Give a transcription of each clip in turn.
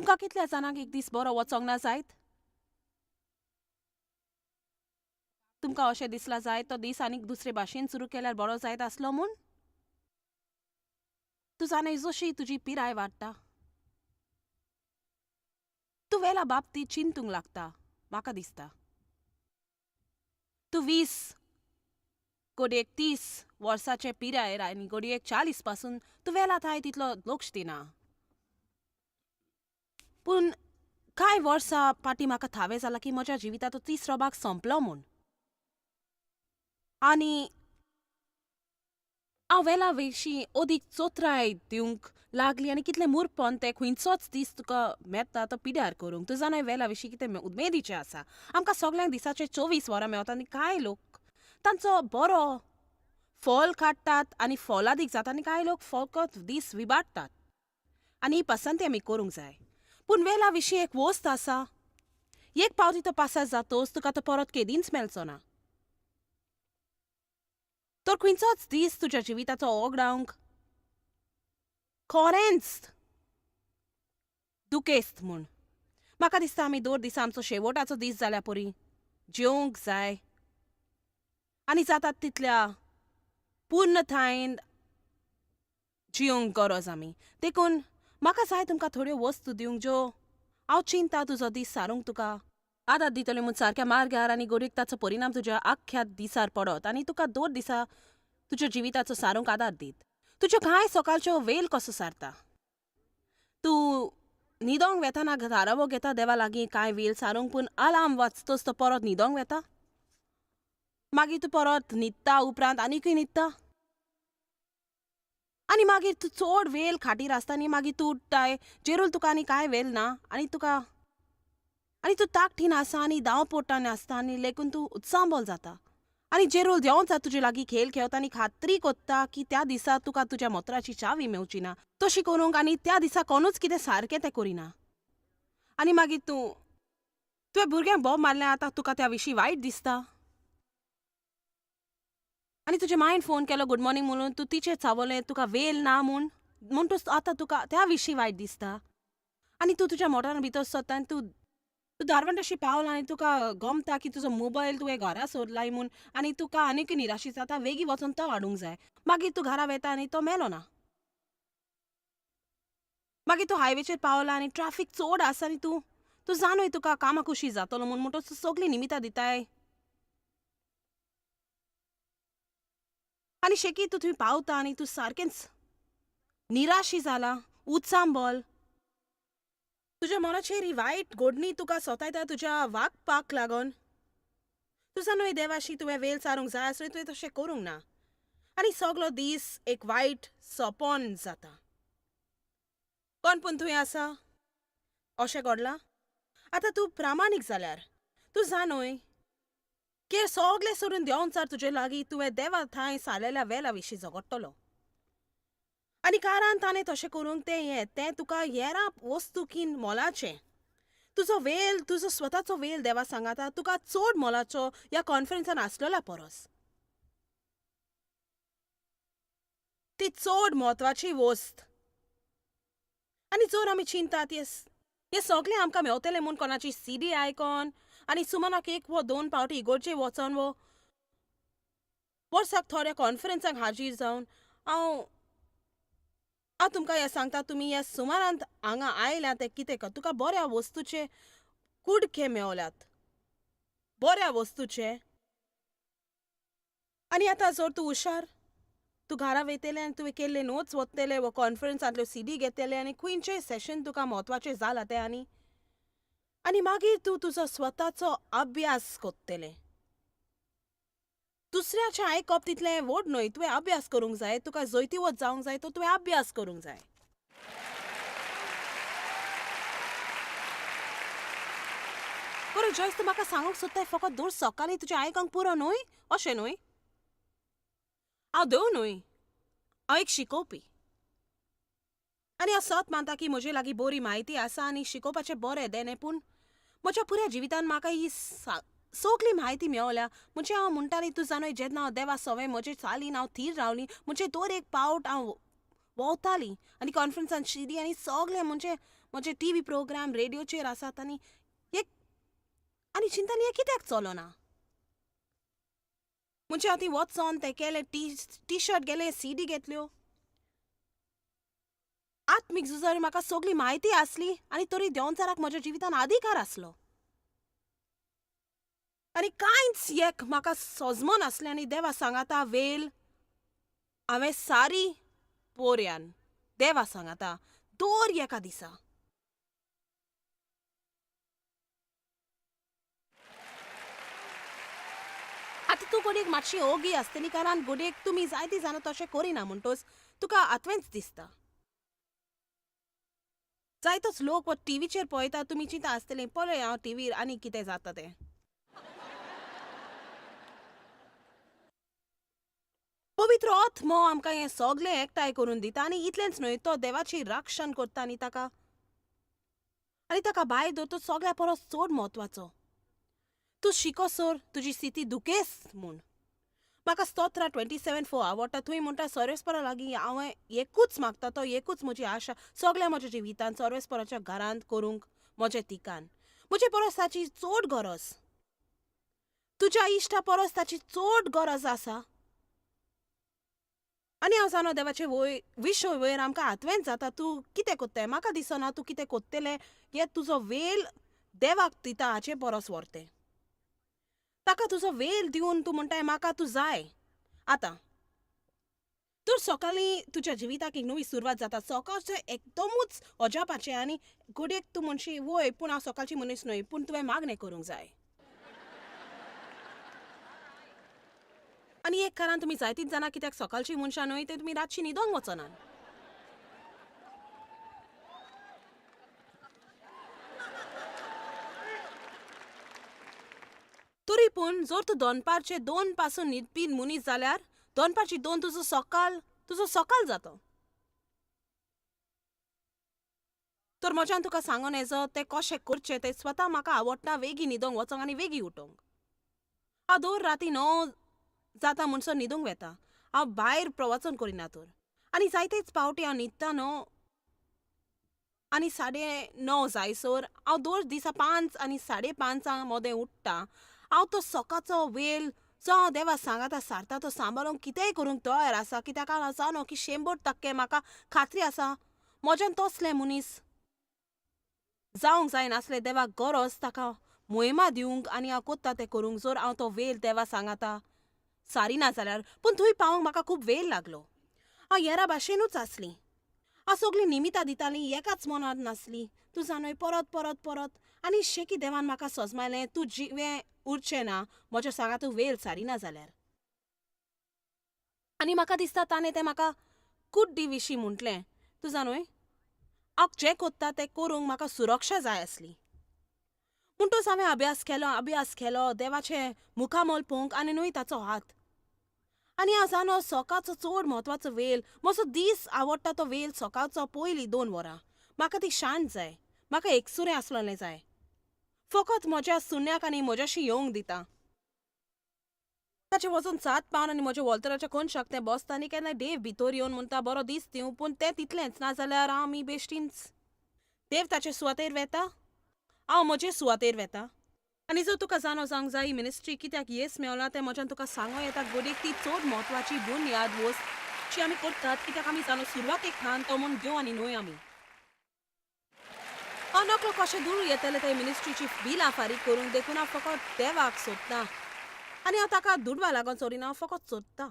तुमकां कितल्या जाणांक एक दीस बरो वचोंक ना जायत? तुमकां अशें दिसलां जायत तो दीस आनीक दुसरे भाशेन सुरू केल्यार बरो जायत आसलो म्हूण? तूं जाणाय जशी तुजी पिराय वाडटा तूं वेला बाबतींत चिंतूंक लागता म्हाका दिसता. तूं 20 घडयेक 30 वर्साचे पिरायेर आनी घडयेक 40 पासून तूं वेला थांय तितलो लक्ष दिना. पूण कांय वर्सां फाटीं म्हाका थावें जालां की म्हज्या जिविताचो तिसरो भाग सोंपलो म्हूण. आनी हांव वेला विशीं अदीक चोत्राय दिवंक लागली आनी कितलें मुर्पण तें खंयचोच दीस तुका मेळटा तो पिड्यार करूंक. तूं जाणाय वेला विशीं कितें उमेदीचें आसा. आमकां सगल्यांक दिसाचे 24 वरां मेवता आनी कांय लोक तांचो बरो फोल काडटात आनी फोलादीक जाता आनी कांय लोक फकत दीस विबाडटात. आनी ही पसंती आमी करूंक जाय. पूण वेला विशीं एक वस्त आसा, एक पावटी तो पासार जातोच तुका तो परत केदींच मेळचो ना. तर खंयचोच दीस तुज्या जिविताचो ओगडावंक खरेंच दुखेस्त म्हूण. म्हाका दिसता आमी दर दिसा आमचो शेवटाचो दीस जाल्या परी जेवंक जाय आनी जातात तितल्या पूर्णतायेन जिवंक गरज आमी. देखून म्हाका जाय तुमकां थोड्यो वस्तू दिवंक ज्यो हांव चिंता तुजो दीस सारूंक तुका आदार दितले म्हूण सारक्या मार्गार आनी घडयेक ताचो परिणाम तुज्या आख्ख्या दिसार पडत आनी तुका दर दिसा तुज्या जिविताचो सारूंक आदार दीत. तुज्यो कांय सकाळच्यो वेल कसो सारता? तूं न्हिदोंक वेताना थारावो घेता देवा लागीं कांय वेल सारूंक, पूण अलार्म वाजतच तो परत न्हिदोंक वेता. मागीर तूं परत न्हिदता, उपरांत आनीकय न्हिदता आनी मागीर तूं चड वेल खाटीर आसता आनी मागीर तूं उठ्ठाय जेरूल तुका आनी कांय वेल ना आनी तुका आनी तूं ताकठीन आसा आनी धांव पोटान आसता आनी लेगून तूं उत्सांबोल जाता आनी जेरूल देंवचा तुजे लागीं खेळ खेळता आनी खात्री कोत्ता की त्या दिसा तुका तुज्या मोत्राची चावी मेवची ना तशी करूंक आनी त्या दिसा कोणूच कितें सारकें तें करिना. आनी मागीर तूं तुवें भुरग्यांक बोब मारलें, आतां तुका त्या विशीं वायट दिसता आनी तुजे मायन फोन केलो गुड मॉर्निंग म्हणून तूं तिचेर चावलें तुका वेल ना म्हूण म्हूण तूं आतां तुका त्या विशीं वायट दिसता आनी तूं तुज्या मोटरान भितर सरता आनी तूं तूं दारवंटाशी पावला आनी तुका गमता की तुजो मोबायल तुवें घरा सोडलाय म्हूण आनी तुका आनीक निराशी जाता, वेगीं वचोन तो हाडूंक जाय. मागीर तूं घरा वेता आनी तो मेलो ना. मागीर तूं हायवेचेर पावला आनी ट्राफीक चड आसा आनी तूं तूं जाणूय तुका कामाक उशीर जातलो म्हूण म्हणटच तूं सगळीं निमितां दिताय आनी शेकी तूं थंय पावता आनी तूं सारकेंच निराशी जाला, उचांबळ. तुज्या मनाचेर ही वायट घडणी तुका सोतायता तुज्या वागपाक लागून. तुजा न्हय देवाशी तुवें वेल सारूंक जाय आसलें तुवें तशें करूंक ना आनी सगलो दीस एक वायट सोंपन जाता. कोण पूण थंय आसा अशें घडलां? आतां तूं प्रामाणीक जाल्यार तूं जाणूय की सगलें सोडून देंवचार तुजे लागीं तुवें देवा थांय सारलेल्या वेला विशीं झगडटलो आनी कारण ताणें तशें करूंक तें हें तें तुका हेरां वस्तुकीन मोलाचें. तुजो वेल, तुजो स्वताचो वेल देवा सांगाता तुका चड मोलाचो ह्या कॉन्फरन्सान आसलेल्या परस. ती चड म्हत्वाची वस्त. आनी जर आमी चिंतात हें सगळें आमकां मेवतलें म्हूण कोणाची सीडी आयकोन आनी सुमानाक 1 वा 2 पावटी इगोर्जे वचोन वो वर्साक थोड्या कॉन्फरन्सांक हाजीर जावन हांव हांव तुमकां हें सांगता, तुमी ह्या सुमारांत हांगा आयल्या तें कितें कर तुका बऱ्या वस्तूचे कुडके मेवल्यात, बऱ्या वस्तूचे. आनी आतां जर तूं हुशार तूं घरा वयतलें आनी तुवें केल्ले नोट्स वतले वा कॉन्फरन्सांतल्यो सीडी घेतले आनी खंयचेय सेशन तुका म्हत्वाचें जालां तें आनी आनी मागीर तूं तुजो स्वताचो अभ्यास करतलें. दुसऱ्याचें आयकप तितलें व्हड न्हय, तुवें अभ्यास करूंक जाय. तुका जैतिवत जावंक जाय तर तुवें अभ्यास करूंक जाय. बरें जॉयस, तूं म्हाका सांगूंक सोदताय फकत दर सकाळीं तुजें आयकूंक पुरो न्हय? अशें न्हय, हांव देव न्हय, हांव एक शिकोवपी आनी हांव सत मानता की म्हजे लागीं बरी म्हायती आसा आनी शिकोवपाचें बरें देणें, पूण म्हज्या पुऱ्या जिवितान म्हाका ही सगली म्हायती मेवल्या. म्हणजे हांव म्हणटाली तूं जाणूय जेन्ना हांव देवा सवें म्हजे चालीन हांव थीर रावली, म्हणजे दर एक पावट हांव वोवताली आनी कॉन्फरन्सान शिरी आनी सगळें म्हणजे म्हजे टी व्ही प्रोग्राम रेडियोचेर आसात आनी एक आनी चिंतन हें कित्याक चलोना? म्हणजे हांव ती वचोन तें केलें, टी शर्ट गेलें, सी डी घेतल्यो. आत्मीक झुजार म्हाका सगळी म्हायती आसली आनी तरी देंवचाराक म्हज्या जिवितान अधिकार आसलो आनी कांयच एक म्हाका सोजमन आसलें. आनी देवा सांगाता वेल हांवें सारी पोऱ्यान देवा सांगाता दर एका दिसा. आतां तूं घडयेक मातशी ओगी आसतली, कारण घडयेक तुमी जायतीं जाणां तशें करिना म्हणटोच तुका आतवेंच दिसता. जायतोच लोक वो टिवीचेर पळयता, तुमी चिंता आसतली पळय हांव टिवीर आनी कितें जाता तें. पवित्र आत्मो आमकां हें सगळें एकठांय करून दिता आनी इतलेंच न्हय, तो देवाची रक्षण करता आनी ताका भायर दवरता सगळ्या परस चड म्हत्वाचो. तूं शिकोसर तुजी स्थिती दुखेस्त म्हूण. म्हाका स्तोत्रा 27:4 आवडटा. थंय म्हणटा सर्वेस्परा लागीं हांवें एकूच मागता, तो एकूच म्हजी आशा सगळ्या म्हज्या जिवितांत सर्वेस्पराच्या घरांत करूंक म्हजें तिकान. म्हजे परस ताची चड गरज, तुज्या इश्टा परस ताची चड गरज आसा. आनी हांव जाणा देवाचे वयर विशय वयर आमकां आतवेंच जाता. तूं कितें कोत्ताय म्हाका दिसना तूं कितें कोत्तलें, हे तुजो वेल देवाक दिता हाचे परस व्हरतें. ताका तुजो वेल दिवन तूं म्हणटाय म्हाका तूं जाय. आतां तर सकाळीं तुज्या जिविताक एक नवी सुरवात जाता. सकाळचें एकदमूच अजापाचें आनी घडयेक तूं म्हणशी वय पूण हांव सकाळची मनीस न्हय, पूण तुवें मागणें करूंक जाय. आनी एक कारण तुमी जायतीच जाणां कित्याक सकाळची मनशां न्हय, ते तुमी रातची न्हिदोंक वचनात. तरी पूण जर तूं दनपारचे 2 पासून न्हिदपी मनीस जाल्यार दनपारची 2 तुजो सकाळ जाता. तर म्हज्यान तुका सांगून येजो तें कशें करचें तें स्वता म्हाका आवडटा, वेगीं न्हिदोंक वचोंक आनी वेगीं उठोंक. हांव दर राती 9 जाता म्हणसर न्हिदूंक वेता. हांव भायर प्रवचन करिना तर. आनी जायतेच पावटी हांव न्हिदता 9 आनी 9:30 जायसर. हांव दर दिसा 5 आनी 5:30 मदें उठ्ठा. हांव तो सकाळचो वेल जो हांव देवा सांगाता सारता तो सांबाळूंक कितेंय करूंक तयार आसा, कित्याक हांव जाणो की 100% म्हाका खात्री आसा म्हज्यान तसले मनीस जावंक जायनासलें. देवाक गरज ताका मोहिमा दिवंक आनी हांव कोत्ता तें करूंक जर हांव तो वेल देवा सांगाता सारिना जाल्यार. पूण थंय पावोंक म्हाका खूब वेळ लागलो. हांव येरा भाशेनूच आसली. हांव सगळीं निमितां दितालीं, एकाच मनांत नासली. तूं जाणय परत परत परत. आनी शेकी देवान म्हाका सजमायलें तूं जिवें उरचें ना म्हज्या सांगा तूं वेळ सारिना जाल्यार. आनी म्हाका दिसता ताणें तें म्हाका कुड्डी विशीं म्हटलें. तूं जाणय हांव जें कोत्ता तें करूंक म्हाका सुरक्षा जाय आसली. म्हणटच हांवें अभ्यास केलो देवाचें मुखामोल पळोवंक आनी न्हय ताचो हात. आनी हांव जाणो सकाळचो चड म्हत्वाचो वेल, म्हजो दीस आवडटा तो वेल सकाळचो पयलीं 2 वरां. म्हाका ती शांत जाय, म्हाका एकसुरें आसलेलें जाय, फकत म्हज्या सुण्याक आनी म्हज्याशी येवंक दिता. ताचें वचून 7 पावन आनी म्हज्या वॉल्तराच्या कोनशाक तें बसता आनी केन्ना देव भितर येवन म्हणटा बरो दीस दिवं, पूण तें तितलेंच. नाजाल्यार आमी बेश्टींच देव ताचे सुवातेर वेता, हांव म्हजे सुवातेर वेता. आनी जर तुका जाणो जावंक जाय मिनिस्ट्री कित्याक येस मेवला तें म्हज्यान तुका सांगो येता. घडयेक ती चड म्हत्वाची बुन्याद वस्त जी आमी करतात, कित्याक आमी जाणो सुरवातेक थावन तो म्हूण देव आनी न्हय आमी. हांव नकळो कशें दूर येतलें ते मिनिस्ट्रीची बिलां फारीक करूंक, देखून हांव फकत देवाक सोदतां आनी हांव ताका दुडवा लागून सोडिना, हांव फकत सोदतां.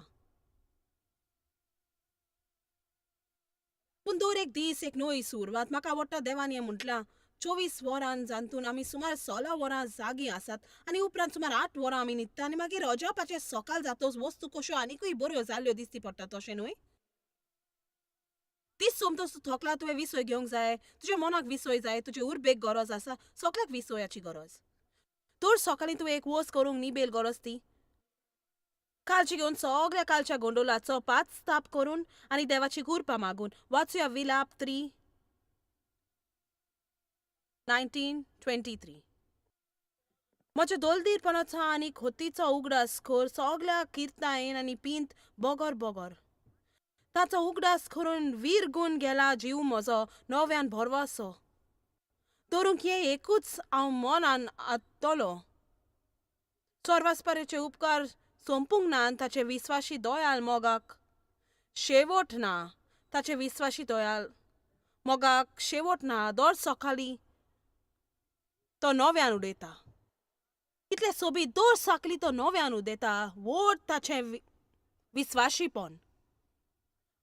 पूण दर एक दीस एक नवी सुरवात. म्हाका आवडटा देवान हें म्हटलां 24 वरां जातून आमी सुमार 16 वरां जागीं आसात आनी उपरांत सुमार 8 वरां आमी न्हिदता आनी मागीर अजापाचें सकाळ जातच वस्तू कश्यो आनिकूय बऱ्यो जाल्ल्यो दिसती पडटा. तशें न्हय? दीस सोमतोच तूं थकला, तुवें विसय घेवंक जाय, तुज्या मनाक विसय जाय, तुजे उर्बेक गरज आसा, सगळ्याक विसयाची गरज. तर सकाळीं तुवें एक वस करूंक निबेल गरज ती काळजी घेवन सगळ्या कालच्या गोंडोलाचो 5 ताप करून आनी देवाची कृपा मागून. वाचुया विलाप 3:19-23. म्हज्या दोलदीरपणाचो आनी खोतीचो उगडास कर, सगळ्या किर्तायेन आनी पिंत बोगोर बोगोर. ताचो उगडास करून वीर गुण गेला जीव म्हजो नव्यान भरवसो. दवरूंक हें एकूच हांव मनान आत्तलो. चोरवासपाराचे उपकार सोंपूंक ना आनी ताचे विस्वाशी दोयाल मोगाक शेवट ना. ताचे विस्वाशी दोयाल मोगाक शेवट ना. दर सकाळीं तो नव्यान उडयता. इतलें सोबीत, दर सकाळीं तो नव्यान उदयता. व्हड ताचें विस्वाशीपण.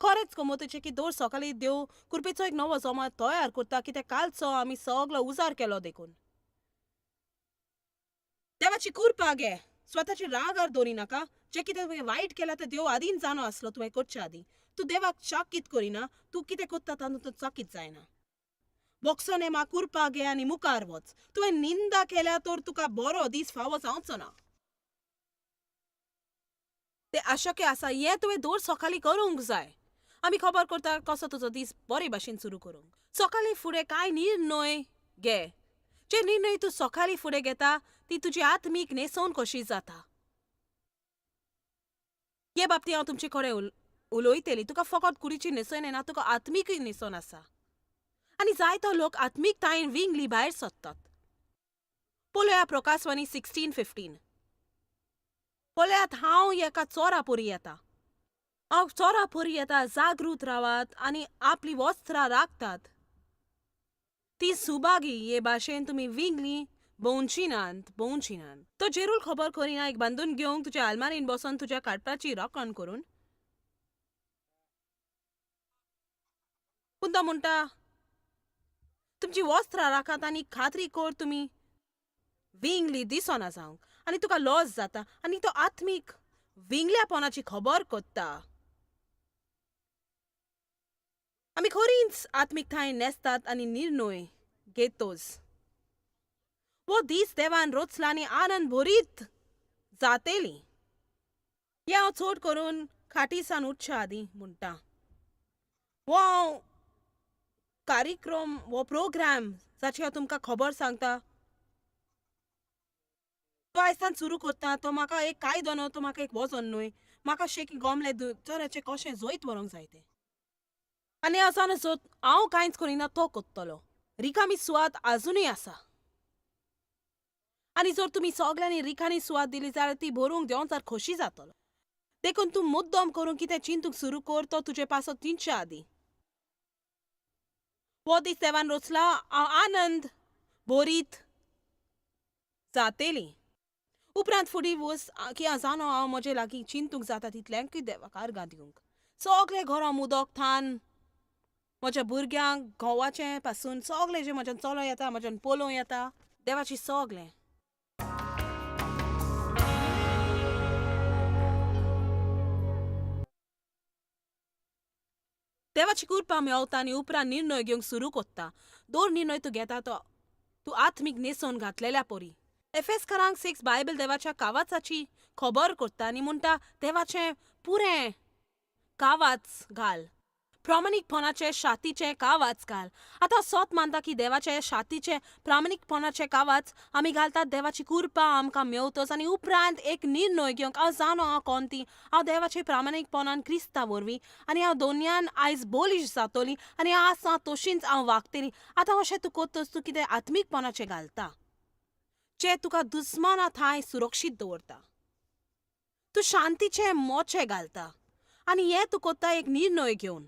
खरेंच गमोतेचें की दर सकाळीं देव कुरपेचो एक नवो जमा तयार करता कित्याक कालचो आमी सगलो उजार केलो देखून. देवाची कुरपा घे. स्वताची रागार दवरी नाका. जें कितें तुवें वायट केलां तें देव आदींच जाणो आसलो तुवें करचे आदीं. तूं देवाक चकीत करिना. तूं कितें करता तातूंत तूं चकीत जायना. बोक्सो मा कुरपा घे आनी मुखार वच. तुवें निंदा केल्या तर तुका बरो दीस फावो जावचो ना. तें अशक्य आसा. हें तुवें दर सकाळीं करूंक जाय. आमी खबर करता कसो तुजो दीस बरे भाशेन सुरू करूंक. सकाळीं फुडें कांय निर्णय घे. जे निर्णय तूं सकाळीं फुडें घेता ती तुजी आत्मीक न्हेसोवन कशी जाता. हे बाबतींत हांव तुमचे कडेन उलयतली. तुका फकत कुडीची न्हेसण येना, तुका आत्मीकय न्हेसण आसा. आनी जायतो लोक आत्मीकतायेन विंगली भायर सोदतात. पळया प्रकाशवाणी 16:15. पळयात, हांव एका चोरा परी येता. हांव चोरा परी येता. जागृत रावात आनी आपली वस्त्रां राखतात. ती सुभागी हे भाशेन तुमी विंगली भोंवची नात, भोंवची नात. तो जेरूल खबर करिना एक बांदून घेवंक तुज्या आलमारीन बसोन तुज्या काडपाची राखण करून. पूण तो म्हणटा तुमची वस्त्रां राखात आनी खात्री कर तुमी विंगली दिसना जावंक आनी तुका लॉस जाता. आनी तो आत्मीक विंगल्यापणाची खबर कोत्ता. आमी खरींच आत्मीकतायेन न्हेसतात आनी निर्णय घेतोच. हो दीस देवान रोचला आनी आनंद भरीत जातेली. हें हांव चड करून खाटीसान उठच्या आदीं म्हणटा. हो हांव कार्यक्रम, हो प्रोग्राम जाची हांव तुमकां खबर सांगता तो आयसान सुरू करता. तो म्हाका एक कायदो न्हू, तो म्हाका एक वजन न्हय. म्हाका शेकी गमलें दुसऱ्याचें कशें जैत व्हरूंक जाय तें. आनी हांव जाणा जो हांव कांयच करिना तो कोत्तलो. रिकामी सुवात आजुनूय आसा. आनी जर तुमी सगल्यांनी रिकामी सुवात दिली जाल्यार ती भरूंक देंवचार खोशी जातलो. देखून तूं मुद्दम करूंक कितें चिंतूंक सुरू कर तो तुजे पासत चिंतचे आदीं. हो दीस देवान रचला, हांव आनंद भरीत जातेली. उपरांत फुडें वच की हांव जाणो हांव म्हजे लागीं चिंतूंक जाता तितल्यांकूय देवाक आर्गां दिवंक. सगळें गरम उदक थान म्हज्या भुरग्यांक घोवाचें पासून सगळें जें म्हज्यान चलो येता, म्हज्यान पळोवं येता, देवाचें सगळें. देवाची कृपा मेवता आनी उपरांत निर्णय घेवंक सुरू कोत्ता. दोन निर्णय तूं घेता तो तूं आत्मीक न्हेसोवन घातलेल्या परी. एफेसकारांक 6 बायबल देवाच्या कावाचाची खबर कोत्ता आनी म्हणटा देवाचें पुरें कावाच घाल. प्रामाणीकपणाचें शातीचें कावाच घाल. आतां सोत मानता की देवाचे शातीचें प्रामाणीकपणाचें कावाच आमी घालतात. देवाची कृपा आमकां मेवतच आनी उपरांत एक निर्णय घेवंक हांव जाणो हांव कोण ती. हांव देवाचे प्रामाणीकपणान क्रिस्ता वरवीं आनी हांव दोनयान आयज बोलीश जातली आनी हांव आसा तशींच हांव वागतली. आतां अशें तूं कोत्तच तूं कितें आत्मीकपणाचें घालता जें तुका दुस्माना थांय सुरक्षीत दवरता. तूं शांतीचें मोचे घालता आनी हें तूं कोत्ता एक निर्णय घेवन.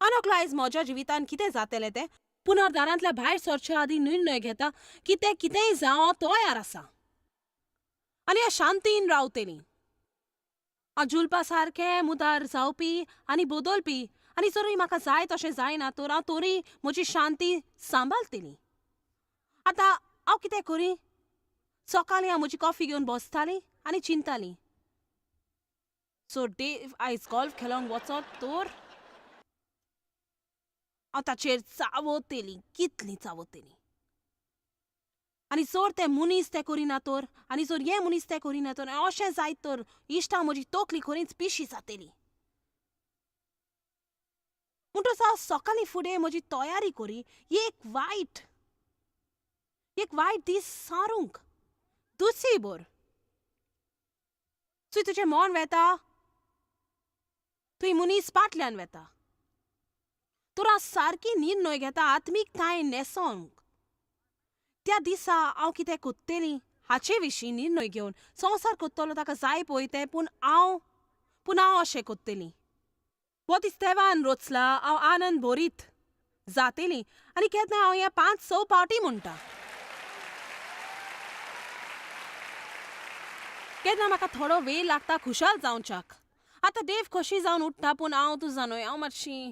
आनोकलो आयज म्हज्या जिवितान कितें जातलें तें पुनर्दारांतल्या भायर सरच्या आदीं निर्णय घेता की तें कितेंय जावं हांव तयार आसा आनी हांव शांतीन रावतली. हांव जुलपा सारकें मुदार जावपी आनी बदलपी आनी जरूय म्हाका जाय तशें जायना तर हांव तरी म्हजी शांती सांबाळटली. आतां हांव कितें करी? सकाळीं हांव म्हजी कॉफी घेवन बसतालीं आनी चिंतालीं. सो डे आयज गोल्फ खेळोंक वचत तर हांव ताचेर चावतली, कितली चावतली. आनी जर ते मनीस तें करिना तर आनी जर हे मनीस तें करिना तर अशें जायत तर इश्टां म्हजी तकली खरीच पिशी जातली. म्हणटच हांव सकाळीं फुडें म्हजी तयारी करी एक वायट दीस सारूंक. दुसरी बर तुवें तुजें मन वेता, तुवें मनीस पाटल्यान वेता. तर हांव सारकी निर्णय घेता आत्मीकतायेन न्हेसोंक. त्या दिसा हांव कितें कोत्तेली हाचे विशीं निर्णय घेवन संवसार कोत्तलो ताका जाय पळय तें, पूण हांव अशें कोत्तेली. हो दीस देवान रोचला, हांव आनंद भरीत जातेली. आनी केन्ना हांव हें 5-6 पावटी म्हणटा. केन्ना म्हाका थोडो वेळ लागता खुशाल जावच्याक. आतां देव खोशी जावन उठ्ठा, पूण हांव तुजा न्हय, हांव मातशी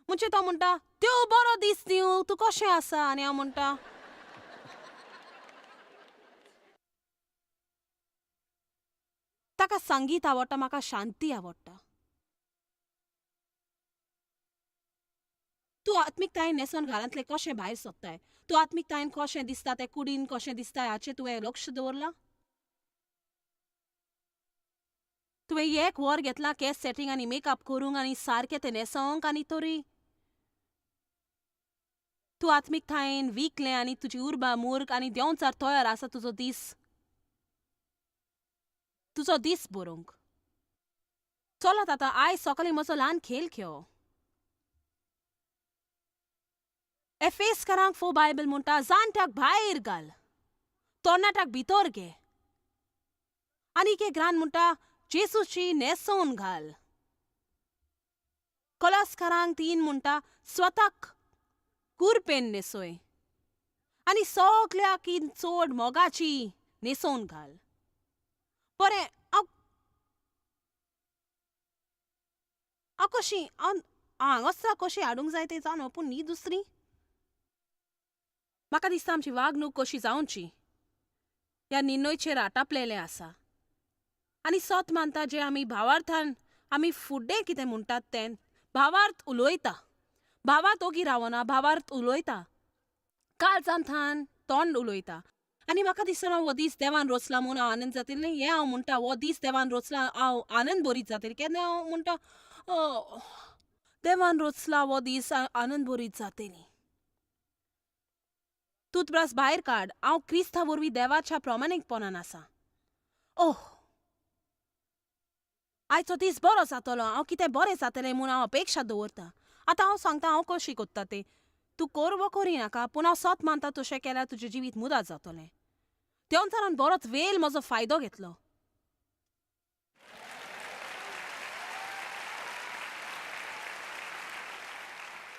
म्हणजे तो म्हणटा त्यो बरो दीस दिवं, तूं कशें आसा? आनी हांव म्हणटा ताका संगीत आवडटा, म्हाका शांती आवडटा. तूं आत्मिकतायेन न्हेसोन घरांतलें कशें भायर सोदताय? तूं आत्मिकतायेन कशें दिसता तें कुडीन कशें दिसता हाचें तुवें लक्ष दवरलां? तुवें एक वर घेतलां केस सेटींग आनी मेकअप करूंक आनी सारकें तें न्हेसोंक, आनी तरी तूं आत्मिकतायेन विकलें आनी तुजी उर्बा मूर्ख आनी देंवचार तयार आसा तुजो दीस बरोवंक. चलात आतां आयज सकाळीं म्हजो ल्हान खेळ खेळ. एफेसकारांक 4 बायबल म्हणटा, जाणट्याक भायर घाल, तरणाट्याक भितर घे. आनी एक ग्रान म्हणटा, जेसूची न्हेसोवन घाल. कोलासकारांक 3 म्हणटा, स्वताक कुरपेन न्हेसय आनी सगल्याकीन चड मोगाची न्हेसोवन घाल. बरें, हांव कशी हांव हांगासर कशी हाडूंक जाय तें जाणो, पूण न्ही दुसरी म्हाका दिसता आमची वागणूक कशी जावची ह्या निर्णयचेर आटापलेलें आसा. आनी सत मानता जे आमी भावार्थान आमी फुडें कितें म्हणटात तें भावार्थ उलयता, भावार्थ ओगी रावना, भावार्थ उलयता, काळजांतल्यान तोंड उलयता. आनी म्हाका दिसना हो दीस देवान रोचला म्हूण हांव आनंद जातलें. हें हांव म्हणटा, हो दीस देवान रोचला हांव आनंद भरीत जातलें. केन्ना हांव म्हणटा देवान रोचला हो दीस आनंद भरीत जातली. टूथब्रश भायर काड, हांव क्रिस्ता वरवीं देवाच्या प्रमाणीकपणान आसा. ओह, आयचो दीस बरो जातलो, हांव कितें बरें जातलें म्हूण हांव अपेक्षा दवरता. आतां हांव सांगता हांव कशी कोत्ता तें, तूं कर वो करिनाका, पूण हांव सत मानता तशें केल्यार तुजें जिवीत मुदार जातलें. देंवचारान बरोच वेळ म्हजो फायदो घेतलो.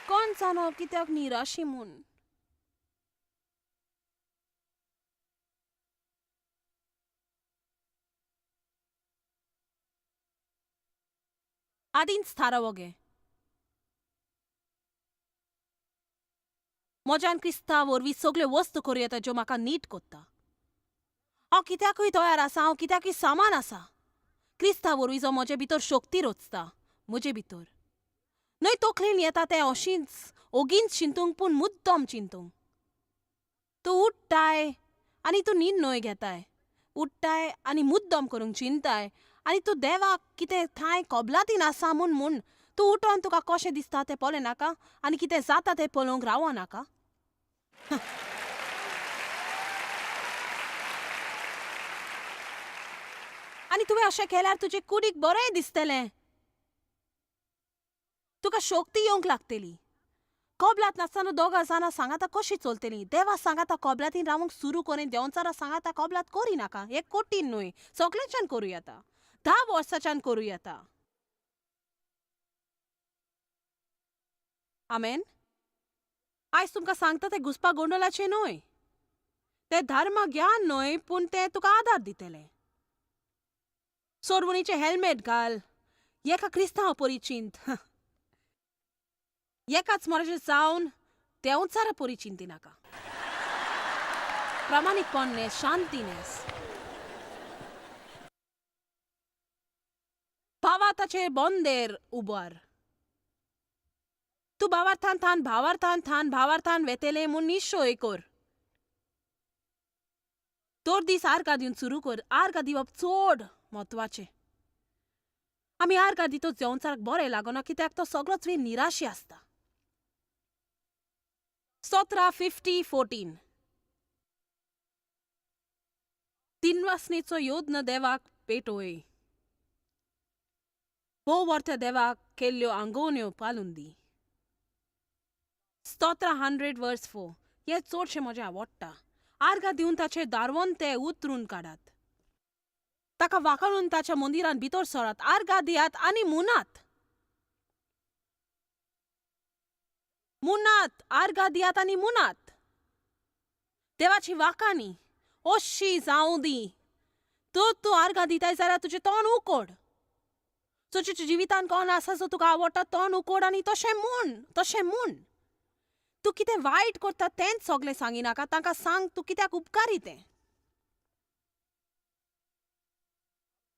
कोण जाणा कित्याक निराशी म्हूण. आदींच थारावो गे, म्हज्यान क्रिस्ता वरवीं सगल्यो वस्तू करूं येता ज्यो म्हाका नीट कोत्ता. हांव कित्याकूय तयार आसा, हांव कित्याकूय सामान आसा. क्रिस्ता वरवीं जो म्हजे भितर शक्ती रचता, म्हजे भितर न्हय तकलेन येता तें अशींच ओगींच चिंतूंक, पूण मुद्दम चिंतूंक. तूं उठ्ठाय आनी तूं निर्णय घेताय, उठ्ठाय आनी मुद्दम करूंक चिंताय आनी तूं देवाक कितें थांय कबलातीन आसा म्हूण म्हूण तूं उठोन तुका कशें दिसता तें पळय नाका आनी कितें जाता तें पळोवंक रावो नाका. आनी तुवें अशें केल्यार तुजे कुडीक बरें दिसतलें, तुका शक्ती येवंक लागतली. कबलात नासतना दोगां जाणां सांगाता कशी चलतली? देवा सांगाता कबलातीन रावंक सुरू करीन, देंवचारा सांगाता कबलात करिनाका. हें कठीण न्हय, सगळ्यांच्यान करूं येता, 10 वर्सांच्यान करूं येता. आमेन. आयज तुमकां सांगता तें घुसपा गोंडोलाचें न्हय, तें धर्म ज्ञान न्हय, पूण तें तुका आदार दितलें. सोडवणीचें हेल्मेट घाल, एका क्रिस्तांव परी चिंत, एकाच मराचें जावन देंवचारा परी चिंतिनाका. प्रामाणीकपण न्हेस, शांती न्हेस, भावार्थाचेर बोंदेर उबार. तूं भावार्थान थान भावार्थान थान भावार्थान वेतेलें म्हूण निश्चय कर. तर दीस आर्गां दिवन सुरू कर. आर्गां दिवप चड म्हत्वाचें. आमी आर्गां दितच देंवचाराक बरें लागना, कित्याक तो सगळोच वेळ निराशी आसता. 17:50-14 तिनवासनेचो योद्न देवाक पेटोय, भोव वर्त्या देवाक केल्ल्यो आंगोवण्यो पालून दी. 100 4. हें चडशें म्हजें आवडटा. आर्गां दिवन ताचे दारवंत ते उतरून काडात. ताका वाखाणून ताच्या मंदिरांत भितर सरात. आर्गां दियात आनी मुनात. मुनात, आर्गां दियात आनी मुनात. देवाची वाखाणी अशी जावं दी. तर तूं आर्गां दिताय जाल्यार तुजें तोंड उकोड. तुज्या जिवितान कोण आसा जो तुका आवडटा, तोंड उकोड आनी तशें म्हूण, तशें म्हूण. तूं कितें वायट करता तेंच सगलें सांगिनाका, तांकां सांग तूं कित्याक उपकारी तें.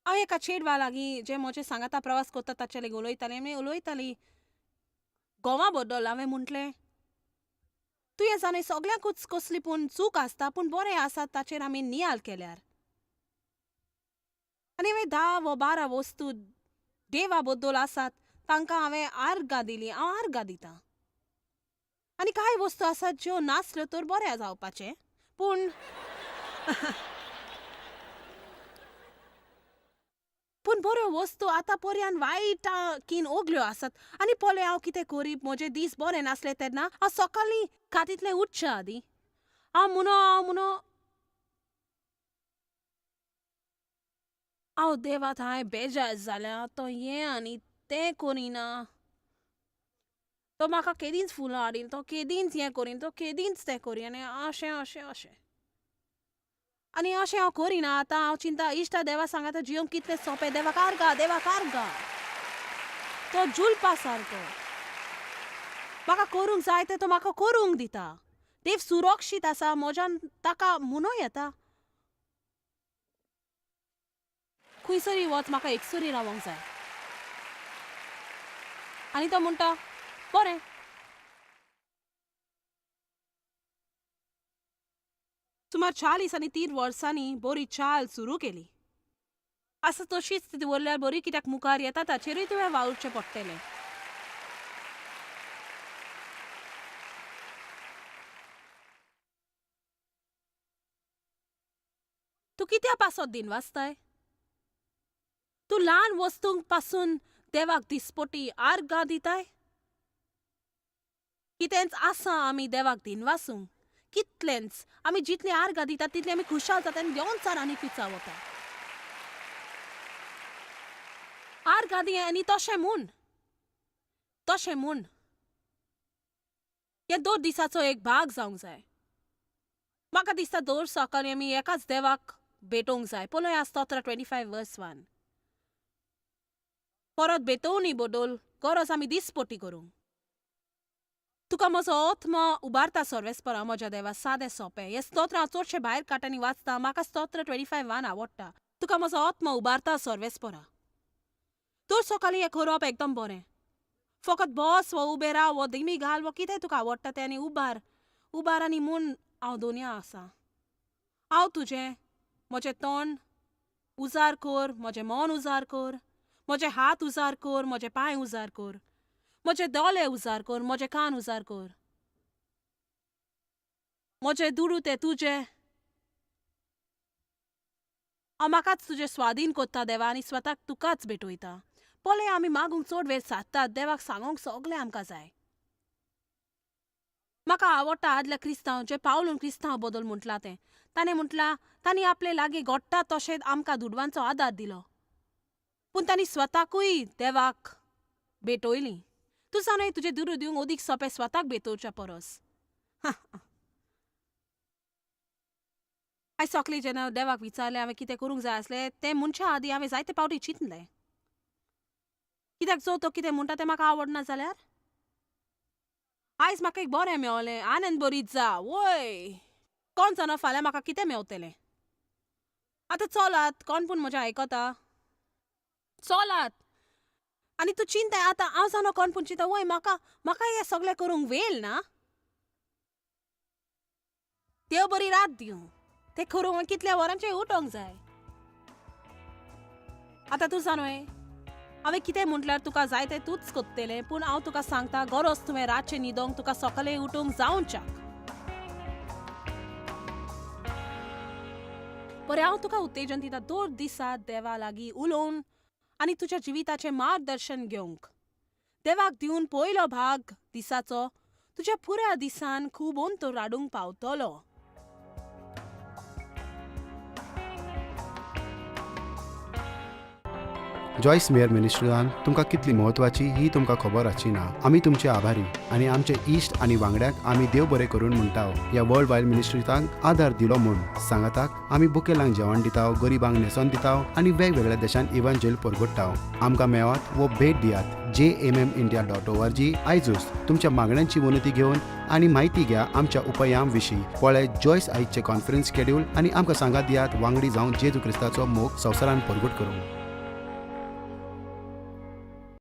हांव एका चेडवा लागीं जें म्हजें सांगाता प्रवास करता ताचे लागीं उलयतालें. आमी उलयतालीं गोवा बद्दल. हांवें म्हटलें, तुवें जाणा सगल्यांकूच कसली पूण चूक आसता, पूण बरें आसा ताचेर आमी नियाळ केल्यार. आनी हांवें 10 वो 12 वस्तू देवा बद्दल आसात तांकां हांवें आर्गां दिलीं. हांव आर्गां दितां. आनी कांय वस्तू आसात ज्यो नासल्यो तर बरें जावपाचें, पूण पूण बऱ्यो वस्तू आतां पर्यान वायट कीन ओगल्यो आसात. आनी पळय हांव कितें करी, म्हजे दीस बरे नासले तेन्ना हांव सकाळीं खातींतलें उठच्या आदीं हांव म्हणो, हांव म्हणो, हांव देवा थंय बेजार जाल्या, तो हें आनी तें करिना, तो म्हाका केदींच फुलां हाडीन, तो केदींच हें करीन, तो केदींच तें करीन, आनी अशें अशें अशें. आनी अशें हांव करिना. आतां हांव चिंता इश्टा देवा सांगाता जियोंक कितलें सोंपें. देवाक आर्गां, देवाक आर्गां. तो जुलपा सारको म्हाका करूंक जाय तें तो म्हाका करूंक दिता. देव सुरक्षीत आसा म्हज्यान ताका म्हणूं येता. खंयसरी वच, म्हाका एकसुरी रावंक जाय. आनी तो म्हणटा बरें. सुमार 40 आनी 3 वर्सांनी बरी चाल सुरू केली. आसा तशीच ती दवरल्यार बरी, कित्याक मुखार येता ताचेरूय तुवें वावुरचें पडटलें. तूं कित्या पासत दिन वाचताय? तूं ल्हान वस्तूंक पासून देवाक दिसपटी आर्गां दिताय? कितेंच आसा आमी देवाक दिनवासूंक, कितलेंच. आमी जितलीं आर्गां दितात तितलीं आमी खुशाल जाता आनी देंवचार आनी पिचा वता. आर्गां दी आनी तशें म्हूण, तशें म्हूण. हें 2 दिसाचो एक भाग जावंक जाय. म्हाका दिसता दर सकाळीं आमी एकाच देवाक भेटोवंक जाय. पळय स्तोत्र 25:1. परत भेटोवणी बदल गरज आमी दिसपटी करूंक. तुका म्हजो आत्मा उबारता सर्वेस्परा म्हज्या देवा. सादें सोंपें हें स्तोत्र हांव चडशें भायर काडटा आनी वाचता. म्हाका स्तोत्र 25:1 आवडटा. तुका म्हजो आत्मा उबारता सर्वेस्परा. दर सकाळीं हें करप एकदम बरें. फकत बस वो उबें राव वो दिमी घाल वो कितें तुका आवडटा तें आनी उबार उबार आनी म्हूण हांव दोनया आसा. हांव तुजें, म्हजें तोंड उजार कर, म्हजें मन उजार कर, म्हजे हात उजार कर, म्हजे पांय उजार कर, म्हजे दोळे उजार कर, म्हजे कान उजार कर, म्हजे दुडू ते तुजे. हांव म्हाकाच तुजे स्वाधीन करता देवा आनी स्वताक तुकाच भेटयता. पळय आमी मागूंक चड वेळ सादतात, देवाक सांगूंक सगळें आमकां जाय. म्हाका आवडटा आदल्या क्रिस्तांव जे पावलून क्रिस्तांव बदल म्हटलां तें. ताणें म्हटलां तांणी आपले लागीं घडटा तशें आमकां दुडवांचो आदार दिलो, पूण तांणी स्वताकूय देवाक भेटयली. तूं जाणा तुजें दुडू दिवंक अदीक सोंपें स्वताक भेटोवच्या परस. आयज सगळें जेन्ना देवाक विचारलें हांवें कितें करूंक जाय आसलें तें म्हणच्या आदीं हांवें जायते पावटी चिंतलें. कित्याक जो तो कितें म्हणटा तें म्हाका आवडना जाल्यार. आयज म्हाका एक बरें मेवलें, आनंद बरीत जा वय. कोण जाणा फाल्यां म्हाका कितें मेवतलें. आतां चलात, कोण पूण म्हजें आयकता, चलात. आनी तूं चिंताय आतां हांव जाणा कोण पूण चिंता वय म्हाका म्हाका हें सगळें करूंक वेळ ना. देव बरी रात दिवं. तें करूंक कितल्या वरांचें उठोंक जाय. आतां तूं जाणोय हांवें कितें म्हटल्यार तुका जाय तें तूंच करतलें, पूण हांव तुका सांगता गरज तुवें रातचें न्हिदोंक तुका सकाळीं उठूंक जावच्याक. बरें हांव तुका उत्तेजन दिता दर दिसा देवा लागीं उलोवन आनी तुज्या जिविताचें मार्गदर्शन घेवंक. देवाक दिवन पयलो भाग दिसाचो तुज्या पुरा दिसान खूब अंतर हाडूंक पावतलो. जॉयस मेयर मिनिस्ट्रीन तुमकां कितली म्हत्वाची ही तुमकां खबर आसची ना. आमी तुमचे आभारी आनी आमचे इश्ट आनी वांगड्यांक आमी देव बरें करून म्हणटा ह्या वर्ल्ड वायड मिनिस्ट्रीतांक आदार दिलो म्हूण. सांगाताक आमी बुकेलांक जेवण दिता, गरिबांक न्हेसोन दिता आनी वेगवेगळ्या देशांत इव्हांजेल परगट्टा. आमकां मेळात वो भेट दियात jmmindia.org आयजूच. तुमच्या मागण्यांची विनंती घेवन आनी म्हायती घ्या आमच्या उपायां विशीं. पळय जॉयस आयजचे कॉन्फरन्स शेड्यूल आनी आमकां सांगात दियात वांगडी जावन जेजू क्रिस्ताचो मोग संवसारान परगट करूंक.